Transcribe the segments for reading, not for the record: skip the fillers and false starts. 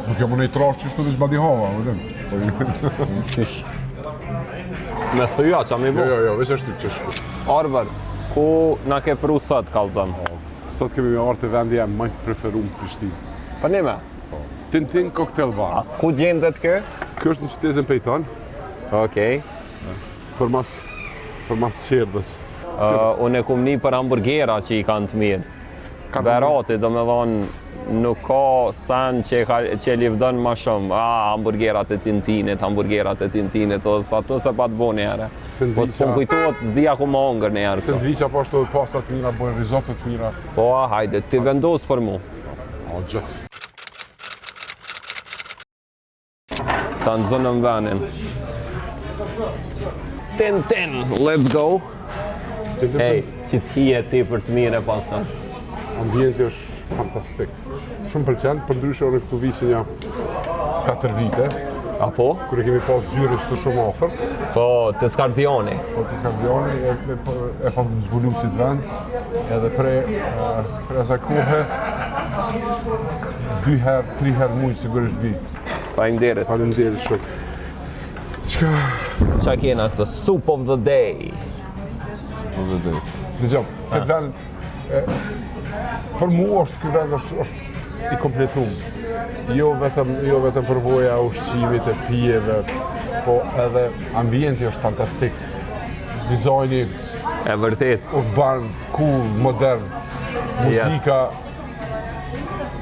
Nuk jam unë i trash që shtu veç badihava, më din. Qysh? Me thyja, qa mi bo? Jo, jo, jo, veç është që shtu. Arbër, ku na ke pru sot, kallzëm? Sot kemi me ardh te vendi jem më të preferum në Prishtinë. Po nime? Po. Tintin Cocktail Bar. A ku gjendet kë? Kjo është në qytetin Pejton. Okej. Përmas, përmas çerdhes. Uh, unë e kum ni për hamburgera që i kanë të mirë. Berati, do me thonë, nuk ka sen që, ka, që e livdon ma shumë. Ah, hamburgerat e Tintinit, hamburgerat e Tintinit, o status e pa të bo një herë. Po s'po më kujtohet, s'di ku më hongër një herë. Sendviqa po ashtu edhe pasta të mira, bojnë risotto të mira. Po, a, hajde, ti vendos për mu. O, gjithë. Ta nxënëm venin. Tin, tin, let's go. Ej, që të hije ti për të mirë e pasën. Ambienti është fantastik. Shumë pëlqen, për ndryshe unë këtu vi që nja 4 vite. Apo? Kur e kemi pas zyrën që të shumë afër. Po, te Skardioni. Po, te Skardioni, e, e, e pas më zbulu si të vend, edhe prej, prej asaj kohe, dy herë, tri herë muj sigurisht vi. Faleminderit. Faleminderit shumë. Çka? Çka kena këtë? Soup of the day. Of the day. Dëgjo, këtë vend e, për mu është ky vend është, është i kompletum. Jo vetëm jo vetëm përvoja e ushqimit e pijeve, po edhe ambienti është fantastik. Dizajni e vërtet urban, cool, modern, muzika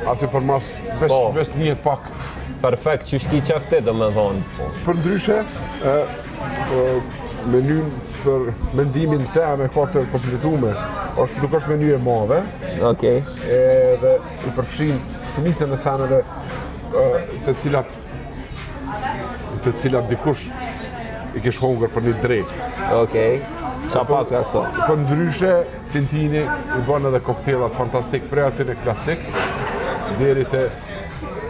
aty përmas veç Po. veç njihet pak Perfekt, që shki qefte, do me thonë. Për ndryshe, e, e, menyn për mendimin tem e ka të kompletume. Është, nuk është meny e madhe, Okej. edhe i përfshin shumicën e seneve e, të cilat të cilat dikush i kish hongër për një drekë. Okej. Qa pas ka këto? Për ndryshe, Tintini i bën edhe koktelat fantastik prej atyre klasik deri te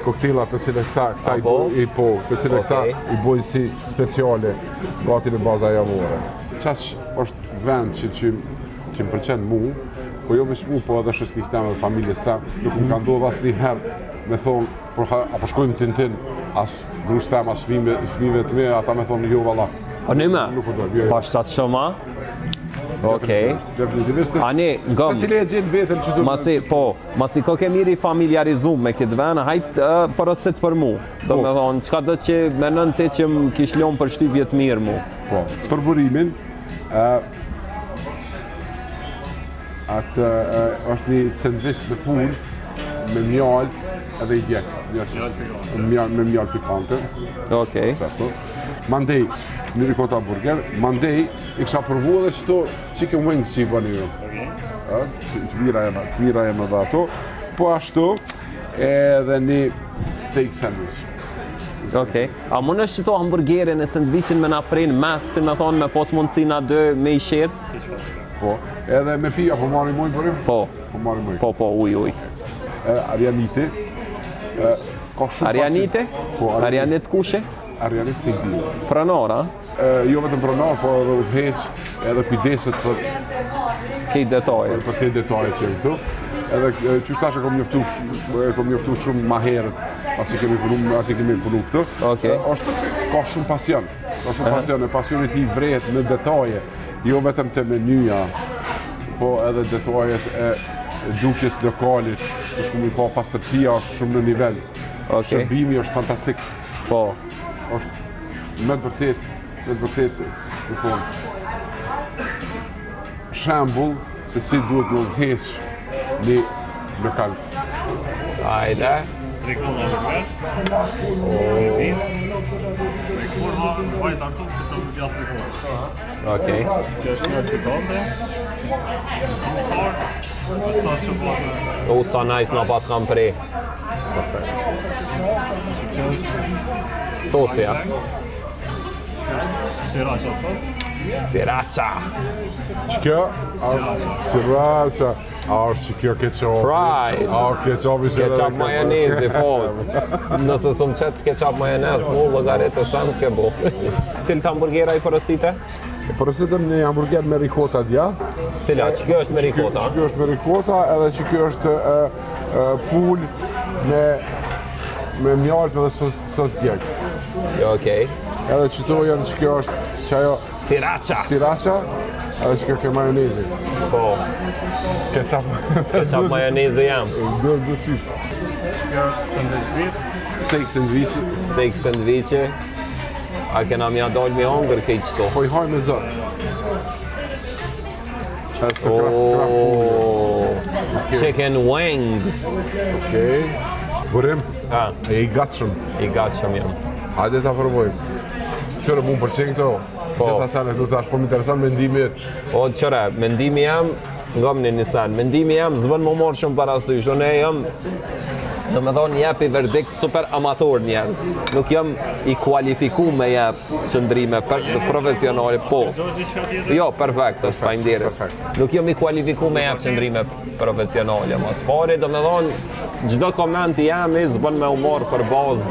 koktelat të cilët këta këta i Apo? bojnë i po, të cilët këta Okej. i bojnë si speciale gati në baza javore. Qaq është vend që që që më pëlqen mu, po jo veç mu, po edhe shoqërisë teme dhe familjes teme, nuk më ka ndodhur asnjëherë me thonë, por ha, apo shkojmë Tintin, as grus tem, as fëmijëve fëmijëve të mi, ata me thonë jo valla. Po nime? Nuk po dojmë, jo, jo. Pa shtatë shumë, a? Okej. Definitivisht. se- Ani, ngëm. Secili e gjen veten që do. Masi, po, masi ko ke mirë i familiarizum me këtë vend, hajt uh, porosit për mu. Do Po. me thonë, çka do që menon ti që më kish lonë përshtypje të mirë mu? Po, për burimin, ë atë ë, është një sandwich me pulë, me mjalt edhe i djegës. Mjalt me mjalt pikante, Okej. ashtu. Mandej, një ricotta burger, mandej i kisha provu edhe qëto chicken wings që i bëni ju. Ë, të mira janë, të mira janë edhe ato. Po ashtu, edhe një steak sandwich. Okej. A mund është qëto hamburgerin e sandwichin me na prin mes, si me thonë, me pos mundësi na dy me i share? Po, edhe me pi, apo marrim ujë burim? Po, Po marrim ujë. po, po, uj, uj. E, Arianiti, e, ka shumë Arianiti? pasi- Po, Arianit kushi? Arianit Sejdiu. Pronor, a? E, jo vetëm pronar, po edhe udhëheq, edhe kujdeset për Kejt detaje. për këto detaje që janë këtu. Edhe e, qysh tash e kom njoftu, e kom njoftu shumë ma herët, pasi kemi punu, pasi kemi punu këtu. Okej. E, është ka shumë pasion. Ka shumë pasion, e pasioni i tij vrehet në detaje, jo vetëm te menyja, po edhe detajet e dukjes lokalit, është ku mi pa pastërtia është shumë në nivel. Okej. Shërbimi është fantastik. Po. është me të vërtet, me të vërtet, me thonë, shembull se si duhet me udhëheq një lokal. Hajde. Ricotta burger. Me beef. Me kurva, vaj tartuf që të djathë ricotta. Okej. Kjo është një pikante. Sor, sa që bëhet U, sa nice na pas kam pre. Kjo është Sosi, a? Kjo është sriracha sos. Sriracha. Që kjo? Sriracha. A është që kjo ketchup? Fries. A është ketchup i që Ketchup majonezi, po. Nëse s'm qet ketchup majonez, mu llogarit e sen s'ke bo. Cilët hamburgera i porosite? Porositëm një hamburger me ricotta djath. Cila, që kjo është me ricotta? Që kjo është me ricotta, edhe që kjo është e, e, pulë me... me mjaltë edhe sos, sos djegës. Jo, okej. Edhe qëto janë që kjo është që ajo Sriracha. Sriracha, edhe që kjo ke majonezi. Po, Ketchup. ketchup majonezi jam. Duhet zë sysh. Kjo është sandwich beef. Steak sandwich, Steak sandwich. A kena mja dalë mi hongër kejt qëto? po i haj me zë. Edhe së krah, krah pule. Oh, chicken wings. Okej. Burim, Ha, e i gatshëm. i gatshëm jam. Hajde ta provojmë. Qyre, mu më pëlqen këto. Po. Gjitha sene këtu tash, po më intereson mendimi yt. O, qyre, mendimi jam, ngomni një sen, mendimi jam s'bën më morë shumë parasysh, unë jam, do me thonë, jepi verdikt super amator njerëz, nuk jam i kualifiku me jep qëndrime per, profesionale, po. Do diçka tjetër? Jo, perfekt është, faleminderit. perfekt. Nuk jam i kualifiku me jep qëndrime profesionale, mas pari, do me thonë, çdo koment i jemi s'bën me u marrë për bazë,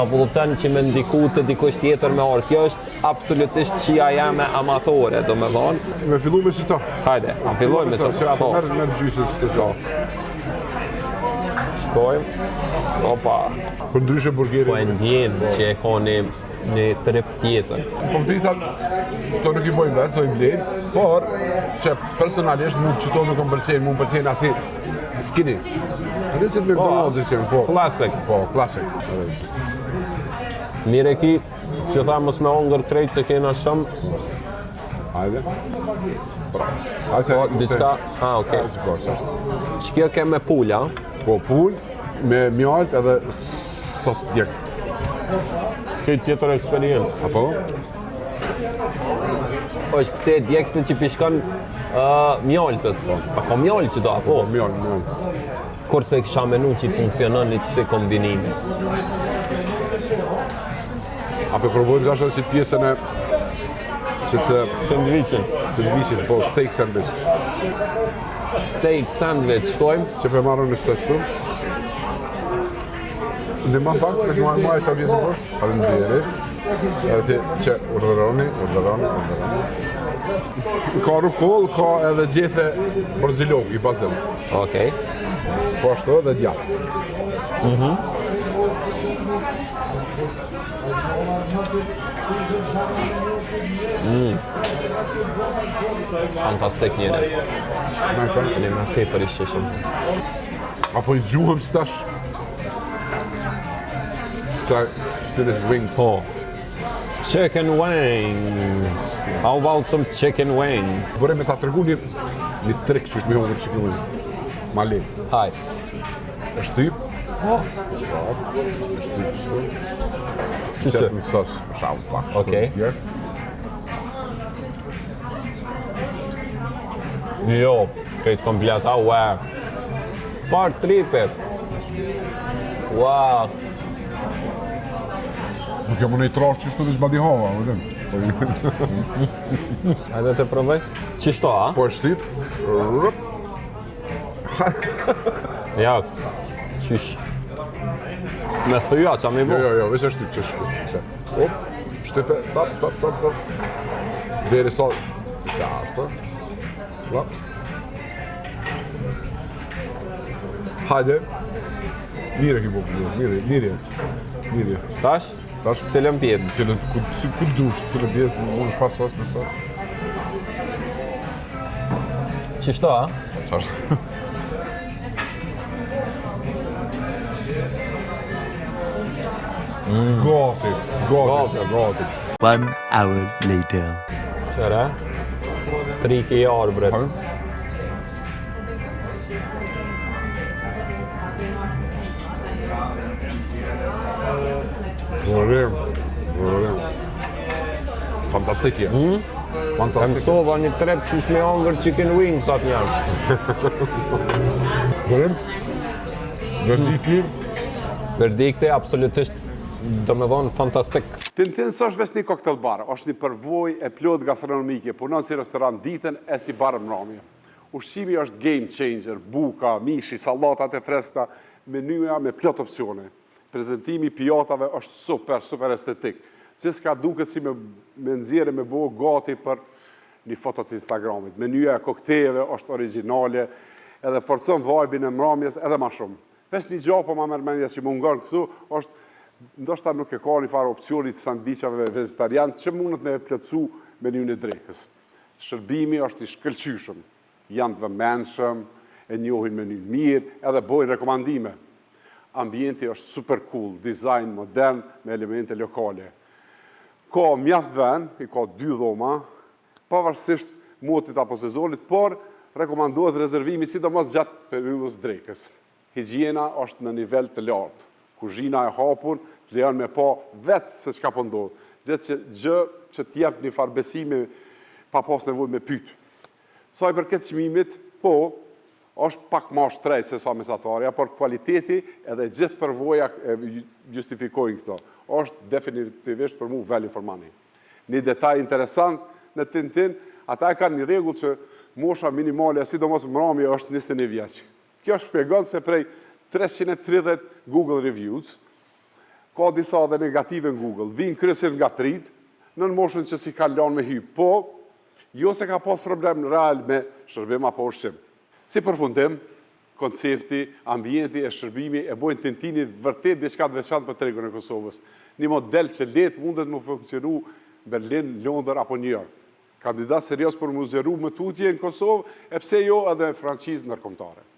apo kupton që me ndiku të dikush tjetër me orë. Kjo është absolutisht shija jeme amatore, do me thonë. Me fillu me qëto. Hajde, a fillojmë me qëto. qëto? Që apo Po, merr merr gjysën që të shkojmë. Opa, Për ndryshe burgeri. po e ndjen që e ka një, një trip tjetër. Po fritat, këto nuk i bojmë vetë, këto i blejmë, por që personalisht mu qëto nuk më pëlqejnë, mu më pëlqejnë asi skinny. Edhe si të McDonald's janë, po. Classic. Po, classic. Mirë e ki, që tha mos me ongër krejt se kena shumë, Hajde. Pra. Hajde. po, diçka, ah, okej. Hajde, po, ç'është? Që kjo ke me pula, Po, pul me mjalt edhe sos djegës. Këtë tjetër eksperiencë. Apo? është këse djegësni që pishkon uh, mjaltës. Po. A ka mjaltë që do, apo? Po, mjalt, mjalt. Kurse kisha menu që funksionon një si kombinimi. A po provojmë tash edhe si pjesën e që të Sandwichin. sandwichin, po, steak sandwich. Steak sandwich, shkojmë. Që pe marrën në qëto qëtu. Ndihmon pak, është më më sa pjesë poshtë. Faleminderit. Edhe ti që urdhëroni, urdhëroni, urdhëroni. Ka rukoll, ka edhe gjethe borzilok i bazil. Okej. Po ashtu edhe djathë. Fantastik njëri. Nice, Një më tepër i shishëm. Apo i gjuhëm si tash? Sa shtyrës wings. Po. Chicken wings. How about some chicken wings? Bëre me ta tregu një, një trik që është me hongër chicken wings. Ma lehtë. Haj. E shtyp, Po. e shtyp kështu. Që që? Qet një sos, për shembull, pak kështu. Okej. djerës. Jo, këtë komplet, a ue. Par tripe. Ua, Nuk e mund i trash qështu veç badi hava, vëdim. Hajde të provoj. Qështo, a? Po e shtyp. Rrp. Ja, qysh. Me thyja, qa mi Jo, bo? jo, jo, veç e shtyp që shtyp. Që. Op, shtype, tap, tap, tap, tap. Deri sa ja, ashtu. Tap. Hajde. Mirë e ki bo, mirë, mirë, mirë. Mirë. Tash? Tash Cilën pjesë? Cilën ku si ku dush, cilën pjesë, mund është pa sos me sos. Qështo, a? Qa është? Gati, gati, gati. One hour later. Qëre? Triki i arbrit. Ha? Burim, burim. Fantastik je. E Fantastik. mësova një trep qysh me hongër chicken wings atë njerëz. Burim. Verdikti. Verdikti absolutisht do me thonë fantastik. Tintin s'është veç një koktel bar, është një përvojë e plot gastronomike, punon si restorant ditën e si bar mramje. Ushqimi është game changer, buka, mishi, sallatat e freskëta, menyja me plot opsione. Prezentimi i pjatave është super, super estetik. Gjithçka duket si me, me nxjerrë me bo gati për një foto të Instagramit. Menyja e koktejeve është origjinale edhe forcon vibe-in e mramjes edhe ma shumë. Veç një gjë po ma merr mendja që mungon këtu është ndoshta nuk e ka një farë opsioni të sandviçave vegetarian që mundet me e plotësu menynë e drekës. Shërbimi është i shkëlqyeshëm. Janë të vëmendshëm, e njohin menynë mirë, edhe bojnë rekomandime. Ambienti është super cool, dizajn modern me elemente lokale. Ka mjaft vend, i ka dy dhoma, pavarësisht motit apo sezonit, por rekomandohet rezervimi sidomos gjatë periudhës drekës. Higjiena është në nivel të lartë. Kuzhina e hapur të lejon me pa vetë se çka po ndodh. Gjë që të jep një farë besimi pa pas nevojë me pyet. Sa i përket çmimit, po, është pak ma shtrejt se sa mesatarja, por kualiteti edhe gjithë përvoja e justifikojnë këto. Është definitivisht për mu value for money. Një detaj interesant në Tintin, ata e kanë një rregull që mosha minimale, sidomos mramje, është 21 vjeç. Kjo shpjegon se prej 330 Google reviews, ka disa edhe negative në Google, vinë kryesisht nga t'rit, në moshën që s'i kanë lanë me hy, po, jo se ka pas problem real me shërbim apo ushqim. Si përfundim, koncepti, ambienti e shërbimi e bojnë Tintini vërtet diçka të veçantë për tregun e Kosovës. Një model që lehtë mundet më funksionu në Berlin, Londër apo New York. Kandidat serios për mu zgjeru më tutje në Kosovë, e pse jo edhe franqizë ndërkombëtare.